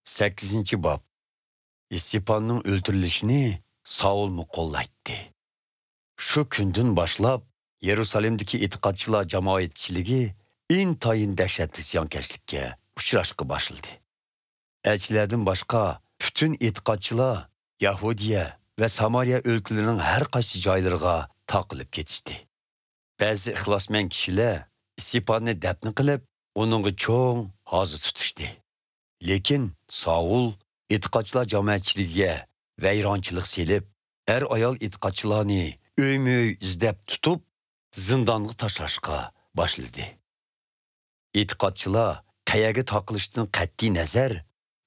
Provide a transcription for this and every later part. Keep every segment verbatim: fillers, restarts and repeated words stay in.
سەككىزىنچى باب. ئىستېپاننىڭ ئۆلتۈرۈلۈشىنى ساۋۇلمۇ قوللايتتى. شۇ كۈندىن باشلاپ، يېرۇسالېمدىكى ئېتىقادچىلار جامائەتچىلىكى ئىنتايىن دەھشەتلىك زىيانكەشلىككە ئۇچراشقا باشلىدى. ئەلچىلەردىن باشقا، پۈتۈن ئېتىقادچىلار يەھۇدىيە ۋە سامارىيە ئۆلكىلىرىنىڭ ھەر قايسى جايلىرىغا تارقىلىپ كېتىشتى. بەزى ئىخلاسمەن كىشىلەر ئىستېپاننى دەپنە قىلىپ، ئۇنىڭغا چوڭ ھازا تۇتۇشتى. لېكىن ساۋۇل ئېتىقادچىلار جامائەتچىلىكىگە ۋەيرانچىلىق سېلىپ، ئەر-ئايال ئېتىقادچىلارنى ئۆيمۇ-ئۆي ئىزدەپ تۇتۇپ، زىندانغا تاشلاشقا باشلىدى. ئېتىقادچىلار قەيەرگە تارقىلىشتىن قەتئىينەزەر،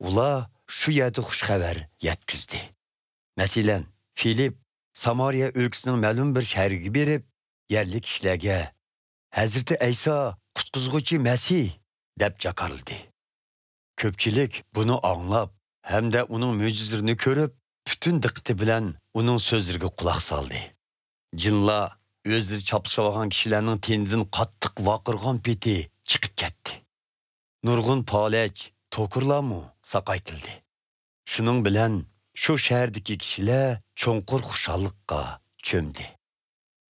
ئۇلار شۇ يەردە خۇش خەۋەر يەتكۈزدى. مەسىلەن، فىلىپ سامارىيە ئۆلكىسىنىڭ مەلۇم بىر شەھىرىگە بېرىپ، يەرلىك كىشىلەرگە، «ھەزرىتى ئەيسا قۇتقۇزغۇچى مەسىھ!» دەپ جاكارلىدى. كۆپچىلىك بۇنى ئاڭلاپ ھەمدە ئۇنىڭ مۆجىزىلىرىنى كۆرۈپ، پۈتۈن دىققىتى بىلەن ئۇنىڭ سۆزلىرىگە قۇلاق سالدى. جىنلار ئۆزلىرى چاپلىشىۋالغان كىشىلەرنىڭ تېنىدىن قاتتىق ۋارقىرىغان پېتى چىقىپ كەتتى. نۇرغۇن پالەچ، توكۇرلارمۇ ساقايتىلدى. شۇنىڭ بىلەن شۇ شەھەردىكى كىشىلەر چوڭقۇر خۇشاللىققا چۆمدى.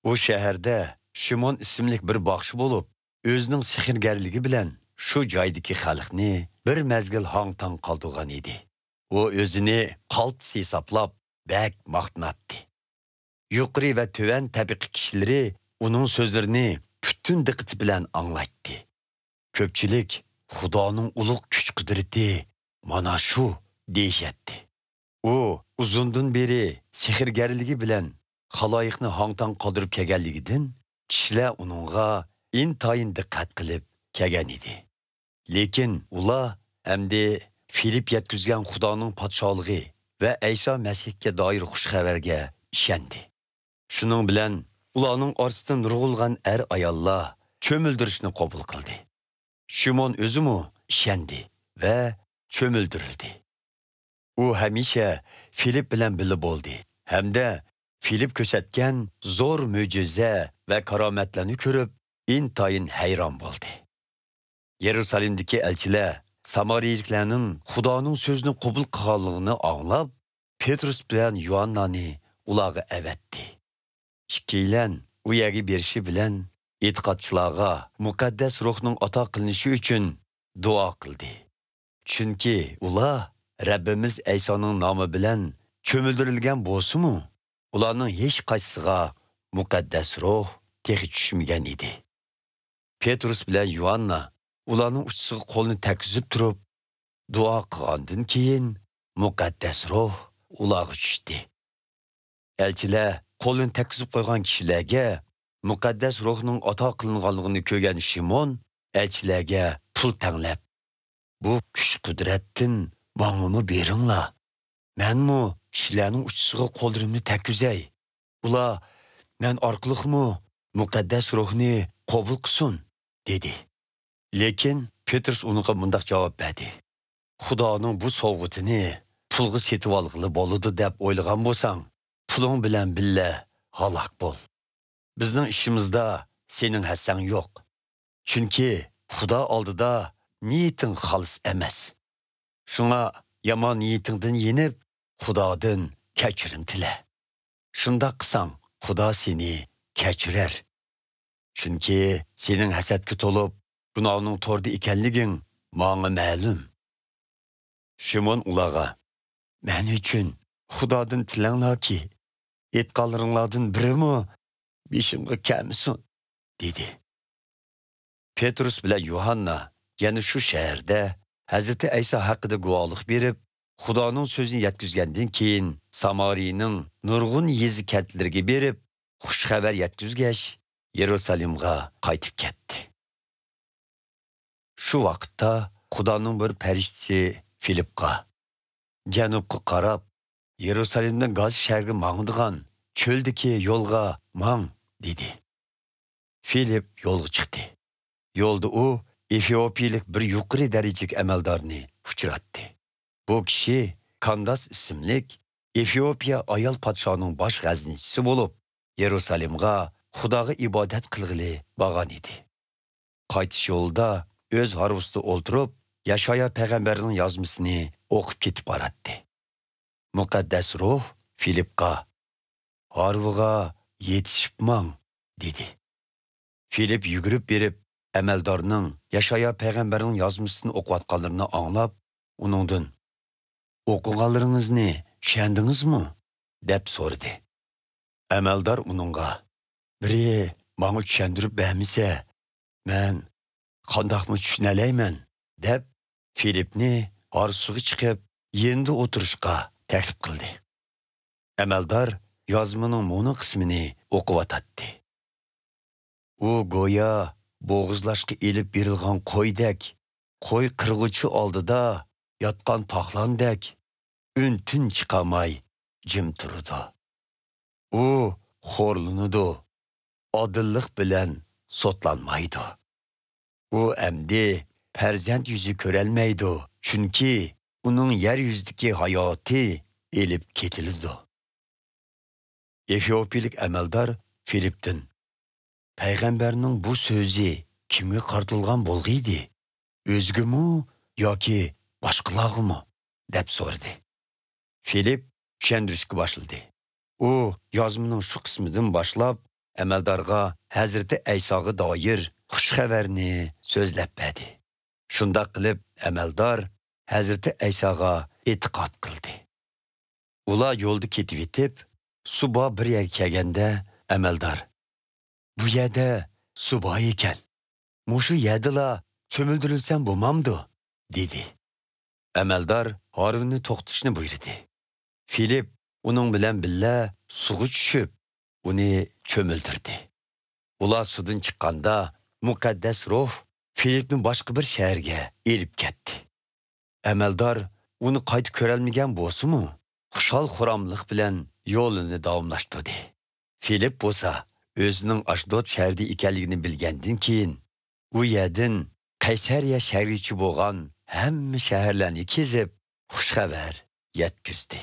ئۇ شەھەردە شىمون ئىسىملىك بىر باخشى بولۇپ، ئۆزىنىڭ سېھىرگەرلىكى بىلەن شۇ جايدىكى خەلقنى بىر مەزگىل ھاڭ-تاڭ قالدۇرغان ئىدى. ئۇ ئۆزىنى قالتىس ھېسابلاپ، بەك ماختىناتتى. يۇقىرى ۋە تۆۋەن تەبىقە كىشىلىرى ئۇنىڭ سۆزلىرىنى پۈتۈن دىققىتى بىلەن ئاڭلايتتى. كۆپچىلىك، «خۇدانىڭ ئۇلۇغ كۈچ-قۇدرىتى مانا شۇ» دېيىشەتتى. ئۇ ئۇزۇندىن بېرى سېھىرگەرلىكى بىلەن خالايىقنى ھاڭ-تاڭ قالدۇرۇپ كەلگەنلىكىدىن، كىشىلەر ئۇنىڭغا ئىنتايىن دىققەت قىلىپ كەلگەن ئىدى. لېكىن ئۇلار ئەمدى فىلىپ يەتكۈزگەن خۇدانىڭ پادىشاھلىقى ۋە ئەيسا مەسىھكە دائىر خۇش خەۋەرگە ئىشەندى. شۇنىڭ بىلەن ئۇلارنىڭ ئارىسىدىن نۇرغۇنلىغان ئەر-ئاياللار چۆمۈلدۈرۈشنى قوبۇل قىلدى. شىمون ئۆزىمۇ ئىشەندى ۋە چۆمۈلدۈرۈلدى. ئۇ ھەمىشە فىلىپ بىلەن بىللە بولدى ھەمدە فىلىپ كۆرسەتكەن زور مۆجىزە ۋە كارامەتلەرنى كۆرۈپ، ئىنتايىن ھەيران بولدى. يېرۇسالېمدىكى ئەلچىلەر سامارىيىلىكلەرنىڭ خۇدانىڭ سۆزىنى قوبۇل قىلغانلىقىنى ئاڭلاپ، پېترۇس بىلەن يۇھاننانى ئۇلارغا ئەۋەتتى. ئىككىيلەن ئۇ يەرگە بېرىشى بىلەن ئېتىقادچىلارغا مۇقەددەس روھنىڭ ئاتا قىلىنىشى ئۈچۈن دۇئا قىلدى. چۈنكى ئۇلار رەببىمىز ئەيسانىڭ نامى بىلەن چۆمۈلدۈرۈلگەن بولسىمۇ، ئۇلارنىڭ ھېچقايسىسىغا مۇقەددەس روھ تېخى چۈشمىگەن ئىدى. پېترۇس بىلەن يۇھاننا ئۇلارنىڭ ئۇچىسىغا قولىنى تەگكۈزۈپ تۇرۇپ، دۇئا قىلغاندىن كېيىن، مۇقەددەس روھ ئۇلارغا چۈشتى. ئەلچىلەر قولىنى تەگكۈزۈپ قويغان كىشىلەرگە مۇقەددەس روھنىڭ ئاتا قىلىنغانلىقىنى كۆرگەن شىمون ئەلچىلەرگە پۇل تەڭلەپ، «بۇ كۈچ-قۇدرەتتىن ماڭىمۇ بېرىڭلار. مەنمۇ كىشىلەرنىڭ ئۇچىسىغا قوللىرىمنى تەگكۈزەي. ئۇلار مەن ئارقىلىقمۇ مۇقەددەس روھنى قوبۇل قىلسۇن» دېدى. لېكىن پېترۇس ئۇنىڭغا مۇنداق جاۋاب بەردى: «خۇدانىڭ بۇ سوۋغىتىنى پۇلغا سېتىۋالغىلى بولىدۇ دەپ ئويلىغان بولساڭ، پۇلۇڭ بىلەن بىللە ھالاك بول. بىزنىڭ ئىشىمىزدا سېنىڭ ھەسسەڭ يوق. چۈنكى خۇدا ئالدىدا نىيىتىڭ خالىس ئەمەس. شۇڭا يامان نىيىتىڭدىن يېنىپ، خۇدادىن كەچۈرۈم تىلە. شۇنداق قىلساڭ، خۇدا سېنى كەچۈرەر. چۈنكى سېنىڭ ھەسەتكە تولۇپ، گۇناھنىڭ تورىدا ئىكەنلىكىڭ ماڭا مەلۇم.» شىمون ئۇلارغا: «مەن ئۈچۈن خۇدادىن تىلەڭلاركى، ئېيتقانلىرىڭلاردىن بىرىمۇ بېشىمغا كەلمىسۇن» دېدى. پېترۇس بىلەن يۇھاننا يەنە شۇ شەھەردە ھەزرىتى ئەيسا ھەققىدە گۇۋاھلىق بېرىپ، خۇدانىڭ سۆزىنى يەتكۈزگەندىن كېيىن، سامارىيىنىڭ نۇرغۇن يېزا-كەنتلىرىگە بېرىپ، خۇش خەۋەر يەتكۈزگەچ، يېرۇسالېمغا قايتىپ كەتتى. شۇ ۋاقىتتا خۇدانىڭ بىر پەرىشتىسى فىلىپقا: «جەنۇبقا قاراپ، يېرۇسالېمدىن گازا شەھەرگە ماڭىدىغان چۆلدىكى يولغا ماڭ» دېدى. فىلىپ يولغا چىقتى. يولدا ئۇ ئېفىئوپىيىلىك بىر يۇقىرى دەرىجىلىك ئەمەلدارنى ئۇچراتتى. بۇ كىشى كانداس ئىسىملىك ئېفىئوپىيە ئايال پادىشاھنىڭ باش غەزنىچىسى بولۇپ، يېرۇسالېمغا خۇداغا ئىبادەت قىلغىلى بارغان ئىدى. قايتىش يولىدا ئۆز ھارۋىسىدا ئولتۇرۇپ، يەشايا پەيغەمبەرنىڭ يازمىسىنى ئوقۇپ كېتىپ باراتتى. مۇقەددەس روھ فىلىپقا، «ھارۋىغا يېتىشىپ ماڭ» دېدى. فىلىپ يۈگۈرۈپ بېرىپ، ئەمەلدارنىڭ يەشايا پەيغەمبەرنىڭ يازمىسىنى ئوقۇۋاتقانلىرىنى ئاڭلاپ، ئۇنىڭدىن، «ئوقۇغانلىرىڭىزنى چۈشەندىڭىزمۇ؟» دەپ سورىدى. ئەمەلدار ئۇنىڭغا، «بىرى ماڭا چۈشەندۈرۈپ بەرمىسە، مەن قانداقمۇ چۈشىنەلەيمەن؟» دەپ، فىلىپنى ھارۋىغا چىقىپ، يېنىدا ئولتۇرۇشقا تەكلىپ قىلدى. ئەمەلدار يازمىنىڭ مۇنۇ قىسمىنى ئوقۇۋاتاتتى. ئۇ گويا بوغۇزلاشقا ئېلىپ بېرىلغان قويدەك، قوي قىرغۇچى ئالدىدا ياتقان پاقلاندەك، ئۈن-تىن چىقارماي جىم تۇرىدۇ. ئۇ خورلىنىدۇ، ئادىللىق بىلەن سوتلانمايدۇ. ئۇ ئەمدى پەرزەنت يۈزى كۆرەلمەيدۇ، چۈنكى ئۇنىڭ يەر يۈزىدىكى ھاياتى ئېلىپ كېتىلىدۇ. ئېفىئوپىيىلىك ئەمەلدار فىلىپتىن، «پەيغەمبەرنىڭ بۇ سۆزى كىمگە قارىتىلغان بولغىيدى؟ ئۆزىگىمۇ ياكى باشقىلارغىمۇ؟» دەپ سورىدى. فىلىپ چۈشەندۈرۈشكە باشلىدى. ئۇ يازمىنىڭ شۇ قىسمىدىن باشلاپ، ئەمەلدارغا ھەزرىتى ئەيساغا دائىر خۇش خەۋەرنى سۆزلەپ بەردى. شۇنداق قىلىپ، ئەمەلدار ھەزرىتى ئەيساغا ئېتىقاد قىلدى. ئۇلار يولدا كېتىۋېتىپ، سۇ بار بىر يەرگە كەلگەندە، ئەمەلدار، «بۇ يەردە سۇ بار ئىكەن، مۇشۇ يەردىلا چۆمۈلدۈرۈلسەم بولمامدۇ؟» دېدى. ئەمەلدار ھارۋىنى توختىتىشنى بۇيرۇدى. فىلىپ ئۇنىڭ بىلەن بىللە سۇغا چۈشۈپ، ئۇنى چۆمۈلدۈردى. ئۇلار سۇدىن چىققاندا، مۇقەددەس روھ فىلىپنى باشقا بىر شەھەرگە ئېلىپ كەتتى. ئەمەلدار ئۇنى قايتا كۆرەلمىگەن بولسىمۇ، خۇشال-خۇراملىق بىلەن يولىنى داۋاملاشتۇردى. فىلىپ بولسا ئۆزىنىڭ ئاشدود شەھىرىدە ئىكەنلىكىنى بىلگەندىن كېيىن، ئۇ يەردىن قەيسەرىيە شەھىرىگىچە بولغان ھەممە شەھەرلەرنى كېزىپ، خۇش خەۋەر يەتكۈزدى.